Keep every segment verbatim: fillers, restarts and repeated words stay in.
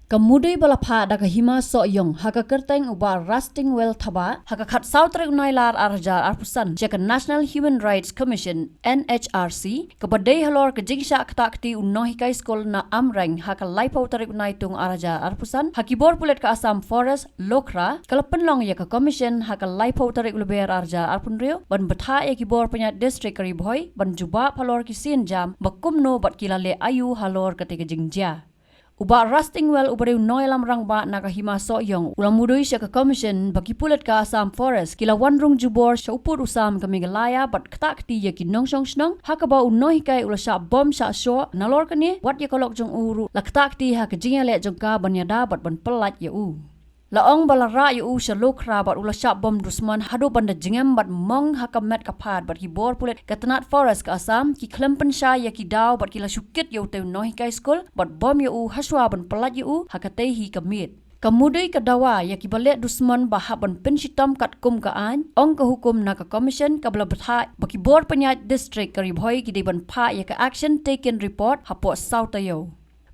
Ka mudui ba la phah da ka Hima Sohiong ha ka kyrteng u Bah Rustingwell Thabah ha ka khatsaw tarik u Nailar ar hajar arphew san sha ka National Human Rights Commission, N H R C, kaba dei halor ka jingshah ktah kti u nonghikai skul na Amreng ha ka laiphew tarik u Naitung ar hajar arphew san ha ki bor pulit ka Assam Forest, Lukhra, ka la pynlong ïa ka Commission ha ka laiphew tarik u Lber ar hajar arphew hynriew ban bthah ïa ki bor pynïaid District ka Ri Bhoi ban jubab halor ki sienjam ba kumno bad ki la leh aïu halor kata ka jingjia. U Bah Rustingwell, uba dei u nongïalam rangbah na ka Hima Sohiong, u la mudui sha ka Commission ba ki pulit ka Assam Forest ki la wan rung jubor sha u pud u sam ka Meghalaya bad ktah kti ïa ki nongshong shnong, ha kaba u nonghikai u la shah bom shah shoh, nalor kane wat ïa ka lok jong u ruh la ktah kti ha ka jingïaleh jong ka ban ïada bad ban pyllait ïa u. La ong ba la rah ïa u sha Lukhra bad u la shah bom dusmon haduh ban da jngem bad mong ha ka met ka phad, bad ki bor pulit ka tnat Forest ka Assam ki khlem pynshai ïa ki daw bad ki la shu kit ïa utei u nonghikai skul bad bom ïa u hashwa ban pyllait ïa u ha katei hi ka miet. Ka mudui ka dawa ïa kiba leh dusmon ba hap ban pynshitom katkum ka aiñ, ong ka hukum na ka Commission kaba la bthah ba ki bor pynïaid District ka Ri Bhoi ki dei ban phah ïa ka Action Taken Report hapoh saw taïew.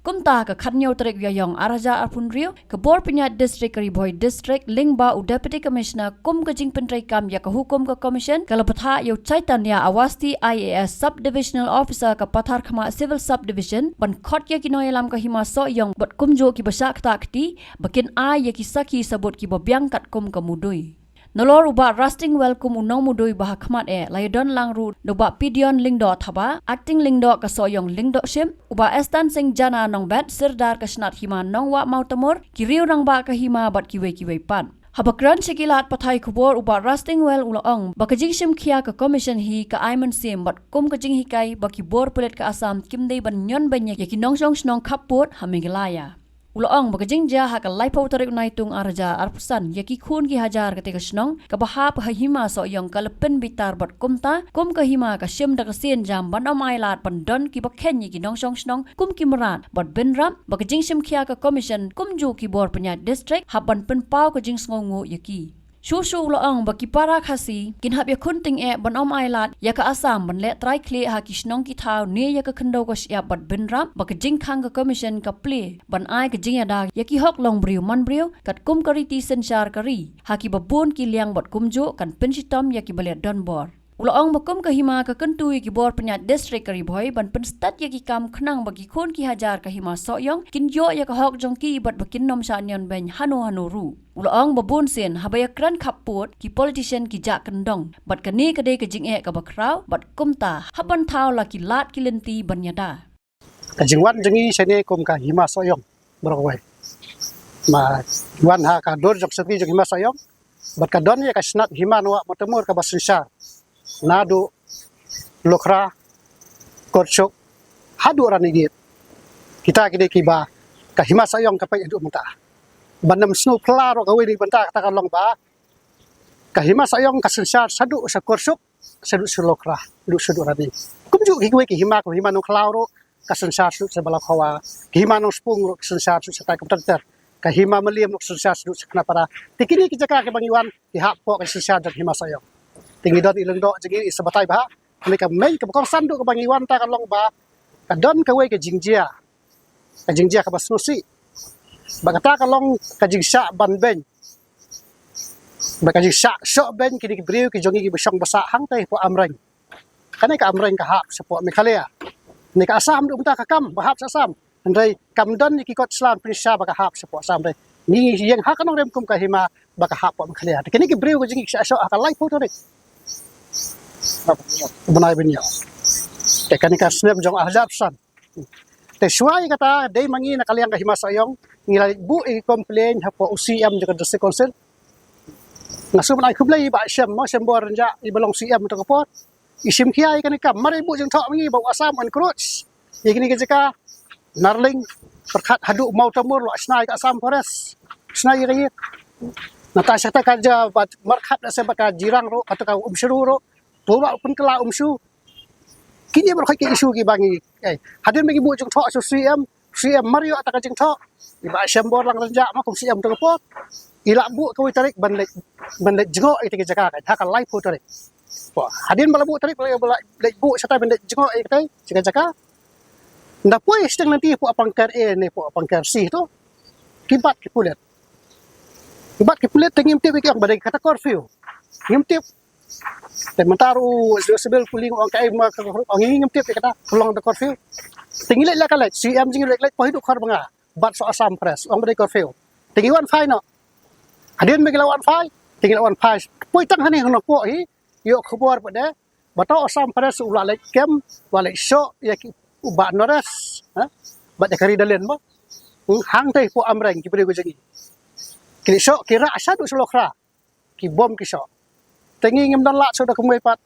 Kumta ha ka khathynñiew tarik u Ïaïong ar hajar arphew hynriew, ka bor pynïaid District ka Ri Bhoi District lyngba u Deputy Commissioner kum ka jingpyntreikam ïa ka hukum ka Commission ka la bthah ïa u Chaitanya Awasthi, I A S, Sub-Divisional Officer ka Patharkhmah Civil Sub-Division, ban khot ïa ki nongïalam ka Hima Sohiong bad kumjuh kiba shah ktah kti ba kin ai ïa ki sakhi sabut kiba biang katkum ka mudui. Nalor u Bah Rustingwell kum u nongmudui ba ha khmat eh, la ïadon lang ruh da u Bah Pidion Lyngdoh Thabah, Acting Lyngdoh ka Sohiong Lyngdohship, u Bah Estan Singh Jana Nongbet, Sirdar ka Shnat Hima Nongwah Mawtamur, ki riew rangbah ka hima bad kiwei kiwei pat. Haba kren sha ki lad pathai khubor, u Bah Rustingwell u la ong ba ka jingshim khia ka Commission hi ka ai mynsiem bad kum ka jinghikai ba ki bor pulit ka Assam kim dei ban ñion beiñ ïa ki nongshong shnong khappud ha Meghalaya. U la ong ba ka jingjia ha ka laiphew tarik u Naitung ar hajar arphew san ïa ki khun ki hajar katei ka shnong kaba hap ha Hima Sohiong ka la pynbitar bad kumta kum ka hima ka shim da ka sienjam ban ym ailad ban don kiba kheiñ ïa ki nongshong shnong kum ki mrad bad bynrap ba ka jingshim khia ka Commission kumjuh ki bor pynïaid District hap ban pynpaw ka jingsngewnguh ïa ki. Shuh shuh u la ong ba ki para Khasi kin hap ïakhun tyngeh ban ym ailad ïa ka Assam ban leh trai khlieh ha ki shnong ki thaw ne ïa ka khyndew ka shyiap bad bynrap ba ka jingkhang ka Commission ka plie ban ai ka jingïada ïa ki hok long briew man briew katkum ka riti synshar ka ri ha kiba bun ki liang bad kumjuh kan pynshitom ïa kiba leh donbor. U la ong ba kum ka hima ka kyntu ïa ki bor pynïaid District ka Ri Bhoi ban pynstet ïa ki kam khnang ba ki khun ki hajar ka Hima Sohiong kin ïoh ïa ka hok jong ki bad ba kin ym shah ñion beiñ hano hano ruh. U la ong ba bun sien haba ïakren khappud ki politician ki jah kyndong bad kane ka dei ka jingeh kaba khraw bad kumta hap ban thaw la ki lad ki lynti ban ïada. Ka jingwan jong ngi shane kum ka Hima Sohiong baroh kawei. Ma wan ha ka dur jong syrti jong Hima Sohiong bad ka don ïa ka Shnat Hima Nongwah Mawtamur kaba synshar naduh Lukhra, Kyrshuk haduh Ranegate. Kita ki dei kiba ka Hima Sohiong ka peit haduh mynta. Ban ym sngewphylla ruh kawei na ki bynta kata ka long ba ka Hima Sohiong ka synshar shaduh sha Kyrshuk, shaduh sha Lukhra, shaduh shaduh Rani. Kumjuh kiwei ki hima, ka Hima Nongkhlaw ruh ka synshar shaduh sha Balakhawa, ka Hima Nongspung ruh ka synshar shaduh shatai kumta ter ter. Ka Hima Mylliem ruh ka synshar shaduh sha Khanapara. Te kine ki jaka kiba ngi wan ki hap hapoh ka synshar jong Hima Sohiong. Te ngi don i Lyngdoh jong ngi, i sa batai bha. Kane ka mei kaba kongsan duh kaba ngi wan ta ka long ba ka don kawei ka jingjia, ka jingjia kaba sngewsih. Ba kata ka long ka jingshah ban beiñ, ba ka jingshah shoh beiñ kine ki briew ki jong ngi kiba shong ba sah hangtei hapoh Amreng. Kane ka Amreng ka hap shapoh Meghalaya. Ne ka Assam duh mynta ka kam ba hap sha Assam. Hynrei kam don ïa ki kot slam pynshah ba ka hap shapoh Assam, hynrei ngi ïeng ha ka nongrim kum ka hima ba ka hap hapoh Meghalaya. Te kine ki briew ka jong ngi ki shah shoh ha ka laiphew tarik bnai ba ñiew. Te kane ka snem jong ar hajar arphew san. Te shuwa ïa kata dei ma ngi na ka liang ka Hima Sohiong ngi la buh ïa ki complain hapoh u C M jong ka District Council. Nga sngewbha ban ai khublei ïa i Bah Shem, mo, Shembor Rynjah, iba long C M mynta ka por. I shim khia ïa kane ka kam, mar ïa buh jingthoh ma ngi ba u Assam u encroach ïa kine ki jaka. Narling, pyrkhat haduh Mawtamur la shna ïa ka Assam Forest, shna ïa ka ïit. Nangta sha kata ka jaka bad markhat da sha bad ka Jirang ruh, kata ka Umshru ruh, to ba pynkylla Umshru. Kine baroh ki issue kiba ngi, eh, hadien ba ngi buh jingthoh sha u C M, C M mar ïoh ïa kata ka jingthoh. I Bah Shembor Lang Rynjah ma kum C M mynta ka por, i la buh kawei tarik ban leit, ban leit jngoh ïa kata ka jaka, ha ka laiphew tarik. Poi, hadien ba la buh tarik ba la leit buh shatai ban leit jngoh ïa kata ka jaka. Nda poi shiteng lynti hapoh Pangkar A ne hapoh Pangkar C to. ki bat ki pulit. Ki bat ki pulit te ngim tip ïa ki ong ba dei kata curfew. Ngim tip. Te mynta ruh u Civil Puli u ong kaei ma ka, ong ngim tip ïa kata ka long da curfew. Te ngi leit la ka leit, C M jong ngi leit leit poi haduh Kharbanga. Bat sa Assam Press, ong ba dei curfew. Te ngi wan phai noh. Hadien ba ngi la wan phai, te ngi la wan phai. Poi tang hangne ha Nongpoh hi, ïoh khubor pat de, ba uta u Assam Press u la leit kem, u la leit shoh ïa ki, u Bah Naresh, ha? Bad ïa ka Ridalin ba. Hmm, hangtei hapoh Amreng ki briew ka jong ngi. Ki leit shoh, ki rah shaduh sha Lawkhra. Ki bom ki shoh. Te ngi ngim don lad shuh da kumwei pat.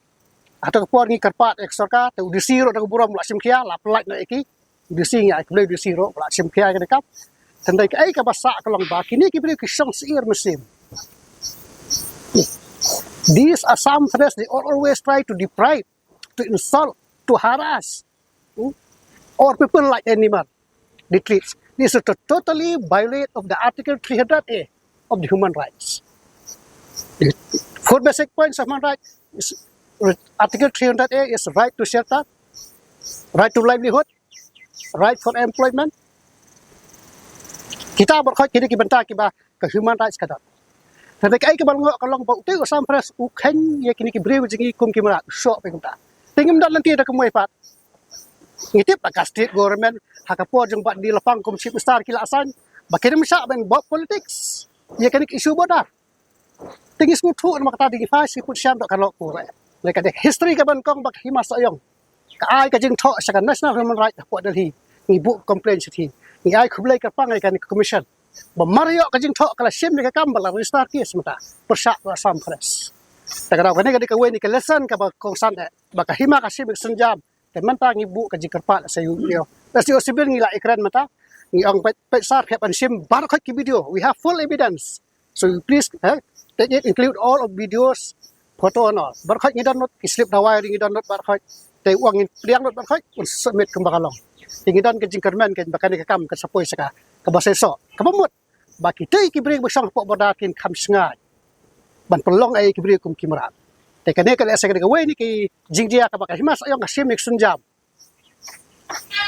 Hato ka por ngi kyrpad ïa ka sorkar, te u D C ruh da ka burom la shim khia, la pyllait noh ïa ki. U D C ngi ai khublei u D C ruh la shim khia ïa kane ka kam. Te hynrei kaei kaba sah ka long ba kine ki briew ki shong syier mynsiem. These Assam Press, they always try to deprive, to insult, to harass, hmm, our people like animal. They treat. This is to totally violate of the Article three hundred A of the human rights. The four basic points of human rights is, Article three hundred A is right to shelter, right to livelihood, right for employment. Kita baroh kine ki bynta kiba ka human rights ka don. Te kaei kaba long ka long ba utei u Assam Press u kheiñ ïa kine ki briew jong ngi kum ki mrad, u shoh phi kumta. Te ngim don lynti da kumwei pat. Ngi tip ba ka state government ha ka por jong Bah D. Lapang kum Chief Minister ki la assign ba kin ym shah ban bok politics ïa kane ka issue border. Te ngi sngewthuh namar kata dei ngi phai shi put shan to ka lok pura. Lei ka dei history ka ban kong ba ka Hima Sohiong ka ai ka jingthoh sha ka National Human Rights hapoh Delhi. Ngi buh complaint sha ki. Ngi ai khublei kyrpang ïa kane ka commission. Ba mar ïoh ka jingthoh ka la shim ïa ka kam ba la register case mynta pyrshah ka Assam Press. Te ka daw kane ka dei kawei na ki lesson kaba kongsan eh ba ka Hima ka shim ïa ka sienjam. Te mynta ngi buh ka jingkyrpad sha u, ïa u S D O Civil ngi la ïakren mynta. Ngi ong peit, peit sir, phi hap ban shim baroh khoit ki video. We have full evidence. So please, eh, take it, include all of videos, photo and all. Baroh khoit ngi download, ki slip dawai ruh ngi download baroh khoit. Te u ong ngin pdiang lut baroh khoit, un submit kumba ka long. Te ngi don ka jingkyrmen keiñ ba kane ka kam kan sa poi sha ka, kaba seisoh, kaba mut ba kitei ki briew ba shong hapoh border kin kham shngaiñ ban pynlong ïa ki briew kum ki mrad. Te kane ka lehse kane kawei na ki jingjia kaba ka Hima Sohiong ka shim ïa ka sienjam.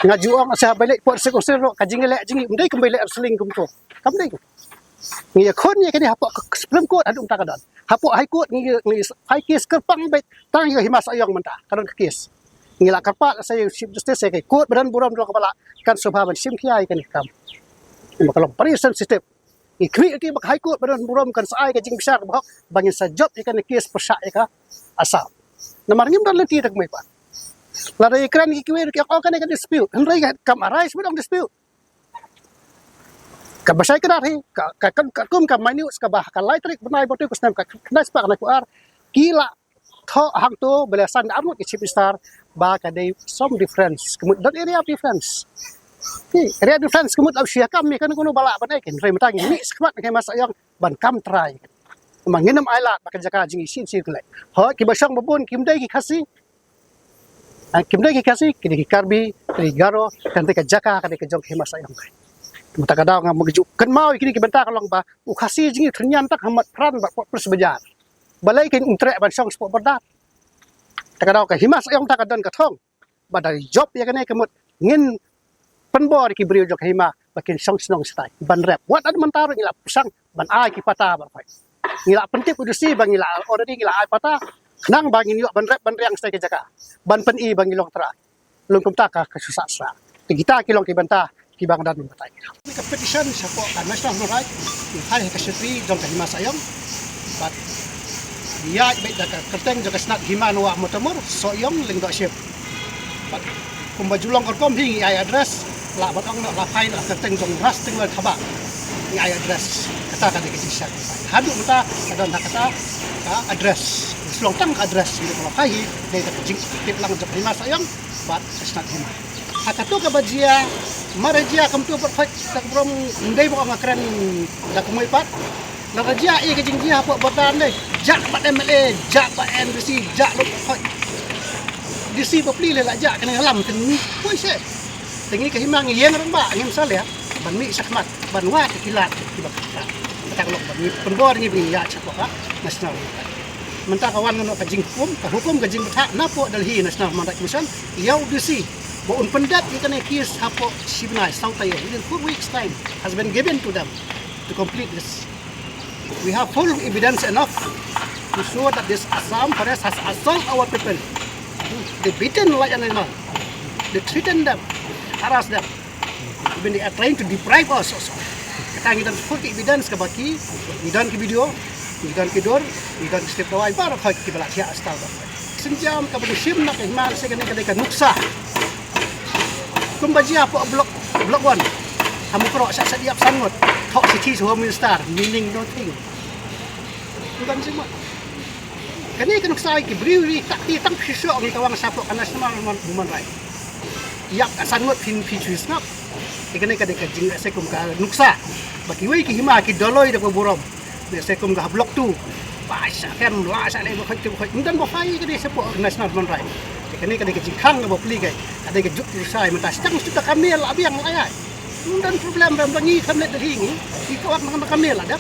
Nga ju ong sa ba leh port sek usir ka jingleh jong ngi ym dei kumba leh wrestling kumto. Kam dei. Ngi ïakhun ïa kane hapoh ka Supreme Court haduh mynta ka don. Hapoh High Court ngi, ngi file case kyrpang beit tang ïa ka Hima Sohiong mynta ka don ka case. Ngi la kyrpad sa ïa u Chief Justice ïa ka court ba don burom jong ka ba lah kan sngewbha ban shim khia ïa kane ka kam. Ba ka long very sensitive. Ngi khmih ïa ki ba ka High Court ba don burom kan sa ai ka jingbishar kaba hok ba ngin sa jop ïa kane ka case pyrshah ïa ka Assam. Namar ngim don lynti da kumwei pat. Lada ïakren ïa kiwei ruh ki ong oh kane ka dispute. Hynrei kam arise ba dang dispute. Kaba shai kynad hi ka, ka, ka, ka kum ka minutes kaba ha ka lai tarik bnai ba tu ka snem ka khyndai spah khyndai phew ar ki la thoh hangto ba la san da arngut ki Chief Minister ba ka dei some difference, ka mut don area of difference. Ki area of difference ka mut la shu ïakam ïa kano kano ba lah ban ai, hynrei mynta ngi mih shakhmat ïa ka Hima Sohiong ban kam trai. Ma ngin ym ailad ba ka jaka jong ngi shisien shisien ka leh. Hooid kiba shong ba bun kim dei ki Khasi. Ah, kim dei ki Khasi, ki dei ki Karbi, ki dei ki Garo, kan dei ka jaka ka dei ka jong ka Hima Sohiong. Mynta ka daw nga ma ka ju kynmaw ïa kine ki bynta ka long ba u Khasi jong ngi u thynnian tang ha mat pran bad pop pris bajar. Balei kin ym treh ban shong shapoh border. Ta ka daw ka Hima Sohiong ta ka don ka thong ba da jop ïa kane ka mut ngin pynbor ïa ki briew jong ka Hima ba kin shong shnong shatai ban rep. Wat la mynta ruh ngi la pyrshang ban ai ki pata baroh khoit. Ngi la pyntip u D C ba ngi la already ngi la ai pata khnang ba ngin ïoh ban rep ban riang shatai ka jaka ban pyni ba ngi long trai. Long kumta ka, ka shu sah sah. Te kita ki long ki bynta kiba nga don ban batai. Ka petition shapoh ka National Human Rights ngi phai ha ka secretary jong ka Hima Sohiong. Bad ïa beit da ka kyrteng jong ka Snat Hima Noah Motamur Sohiong Lyngdoh Ship. Bad kumba ju long ka rukom hi ngi ai address, lah ban ong noh la phai noh ka kyrteng jong Ras Tyngloi Thabah. Ngi ai address, kata ka dei ka jingshai. Haduh mynta ka don ha kata ka address. Shu long tang ka address, ngi la phai hi dei da ka jingtip lang jong ka Hima Sohiong bad ka Snat Hima. Ha kato kaba jia, mar jia kumto bad phai ka burom ndei ba ong nga kren da kumwei pat. Lada jia ïa ka jingjia hapoh border ne, jah bad M L A, jah bad M D C, jah lut bad hoi. D C bapli lei la jah kane ka lam kane poi seh. Te ngi ka Hima ngi ïeng rangbah ngim sa leh ban mih shakhmat ban wad ïa ki lad kiba kata ka long ban ngi pynbor ngi ba ngi ïa shapoh ka National. Mynta ka wan noh ka jinghukum, ka hukum ka jingbthah napoh Delhi National Human Rights Commission ïa u D C. Ba un pyndep ïa kane case hapoh shi bnai, saw taïew, within four weeks time has been given to them to complete this. We have full evidence enough to show that this Assam Forest has assault our people. They beaten like an animal. They threaten them, harass them. Even they are trying to deprive us also. Kata ngi don full evidence kaba ki, ngi don ki video, ngi don ki dur, ngi don ki step dawai baroh ki ba la thiah astar ba. Sienjam kaba ngi shim na ka hima se kane ka dei ka nuksa. Kumba jia hapoh block, block one. Ha Mukroh sha sha ïap san ngut. Thok shithi sha Home Minister, meaning nothing. Ngi don shim. Kane ka nuksa ki briew ri tak ti tang phi shu ngi tawang shapoh ka National Human, Human Right. Ïap ka san ngut phin phi shu sngap. Ïa kane ka dei ka jing se kum ka nuksa. Ba kiwei ki hima ki doloi da ka burom. Ne se kum ka block two. Ba sha kem la sha le ba khoi tu khoi. Ngi don ba phai ka dei shapoh National Human Right. Ïa kane ka dei ka jingkhang kaba pli kai. Ka dei ka juk tu sai mynta sdang shu da ka mel la biang la ai. Ngi don problem ram ba ngi kam leh da hi ngi. Ngi ka wak nang da ka mel la da.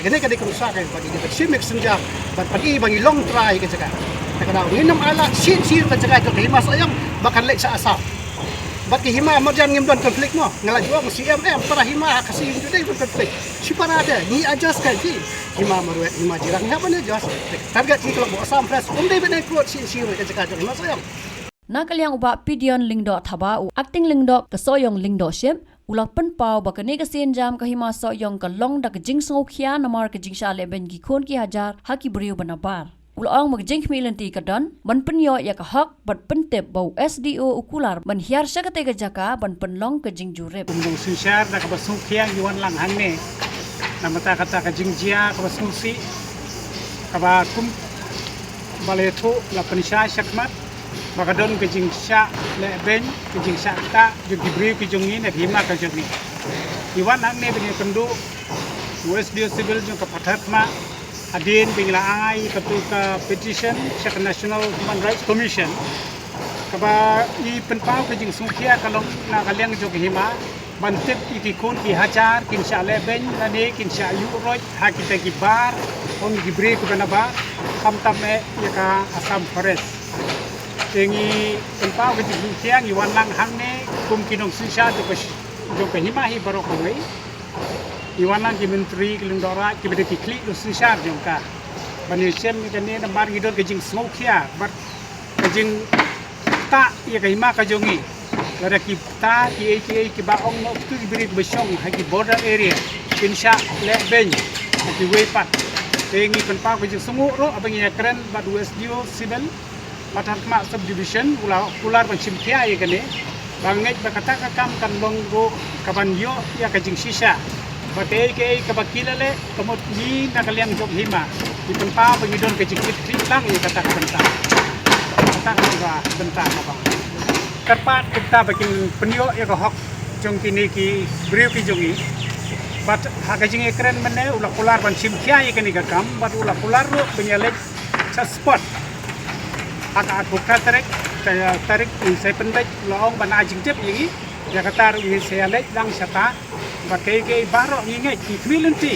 Kane ka dei ka nuksa ka ba ngi dei ban shim ïa ka sienjam ban pyni ba ngi long trai ka jaka. Te ka daw ngin ym ailad shisien shisien ka jaka jong ka hima Sohiong ba kan leit sha Assam. Bad ki hima marjan ngim don conflict mo. Nga la ju ong C M M para hima ka shisien ju dei ban conflict. Shi para de ngi adjust ka ji. Hima marwet hima jirang ngi hap ban adjust. Target ngi ka long ba Assam Forest um dei ban encroach shisien shisien ka jaka jong ka hima Sohiong. Na ka liang u Bah Pidion Lyngdoh Thabah, u Acting Lyngdoh ka Sohiong Lyngdohship, u la pynpaw ba kane ka sienjam ka hima Sohiong ka long da ka jingsngewkhia namar ka jingshah lehbeiñ ki khun ki hajar ha ki briew ba nabar. U la ong ba ka jingkhmih lynti ka don ban pynïoh ïa ka hok bad pyntip ba u S D O u kular ban hiar sha katei ka jaka ban pynlong ka jingjurip. Kum dang synshar da kaba sngewkhia ngi wan lang hangne. Namar kata ka jingjia kaba sngewsih kaba kum ba la ïathuh la pynshai shakhmat ba ka don ka jingshah lehbeiñ, ka jingshah ktah jong ki briew ki jong ngi na ka hima ka jong ngi. Ngi wan hangne ba ngi kynduh u S D O Civil jong ka Patharkhmah hadien ba ngi la ai katu ka petition sha ka National Human Rights Commission. Kaba i pynpaw ka jingsngewkhia ka long na ka liang jong ka hima ban tip ïa ki khun ki hajar kin shah lehbeiñ lane kin shah ïuh roit ha kita ki bar, ong ki briew kiba nabar, khamtam eh ïa ka Assam Forest. Te ngi pynpaw ka jingsngewkhia ngi wan lang hangne kum ki nongsynshar jong ka sh-, jong ka hima hi baroh kawei. Ngi wan lang ki myntri ki lyngdoh raij kiba dei ki khlieh nongsynshar jong ka. Ban ïashem ïa kane namar ngi don ka jingsngewkhia bad ka jingktah ïa ka hima ka jong ngi. Lada ki ktah kiei kiei kiba ong noh kitu ki briew kiba shong ha ki border area kin shah lehbeiñ ha kiwei pat. Te ngi pynpaw ka jingsngewnguh ruh haba ngi ïakren bad u S D O Civil Patharkhmah Subdivision u la kular ban shim khia ïa kane. Ba ngeit ba kata ka kam kan long ruh kaban ïoh ïa ka jingshisha. Ba kaei kaei kaba ki la leh ka mut ngi na ka liang jong hima ngi pynpaw ba ngi don ka jingkit khlieh lang ïa kata ka bynta. Kata ka bynta ka bang. Kyrpad kita ba kin pynïoh ïa ka hok jong kine ki briew ki jong ngi. Bad ha ka jingïakren mynne u la kular ban shim khia ïa kane ka kam bad u la kular ruh ban ïaleit sha spot. Ha ka arphew khat tarik, ka tarik ngi sa pynbeit, u la ong ban ai jingtip ïa ngi. Ïa kata ruh ngi sa ïaleit lang shata. Bad kaei kaei baroh ngi ngeit ngi khmih lynti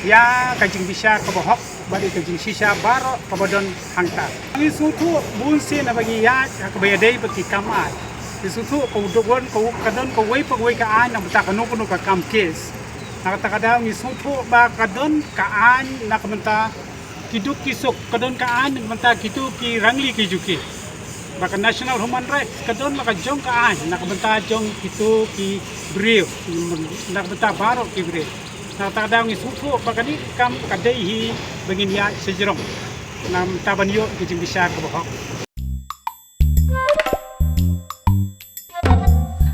ïa ka jingbishar kaba hok bad ïa ka jingshisha baroh kaba don hangta. Ngi sngewthuh bun sien haba ngi ïaid ha kaba ïadei bad ki kam aiñ. Ngi sngewthuh ka don ka, ka don kawei pa kawei ka aiñ na bynta kano kano ka kam case. Na kata ka daw ngi sngewthuh ba ka don ka aiñ na ka bynta ki duk ki suk, ka don ka aiñ na ka bynta kitu ki rangli ki juki. Ba ka National Human Rights ka don la ka jong ka aiñ na ka bynta jong kitu ki briew, na ka bynta baroh ki briew. Na kata ka daw ngi sngewthuh ba kane ka kam ka dei hi ba ngin ïaid shajrong na ka bynta ban ïoh ki jingbishar kaba hok.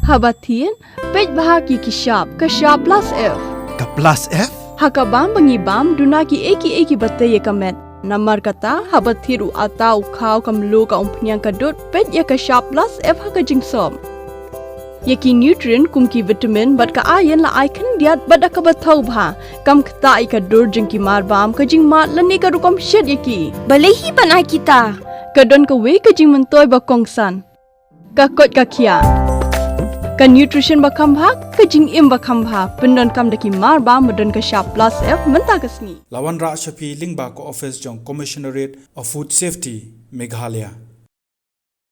Haba thied, peit bha ki ki shap, ka shap plus F. Ka plus F? Ha ka bam ba ngi bam, duna kiei kiei kiba tei ïa ka met. Namar kata, haba thied u atta u khaw ka mluh ka umphniang ka dud, peit ïa ka shap plus F ha ka jingsop. Ïa ki nutrient kum ki vitamin bad ka iron la ai khyndiat bad da kaba thaw bha. Kam ktah ïa ka dur jong ki mar bam, ka jingmad lane ka rukom shet ïa ki. Balei hi ban ai kita? Ka don kawei ka jingmyntoi ba kongsan. Ka koit ka khiah. Ka nutrition ba kham bha, ka jingim ba kham bha, pyndonkam da ki mar bam ba don ka shap plus F mynta ka sngi. La wanrah sha phi lyngba ka office jong Commissionerate of Food Safety, Meghalaya.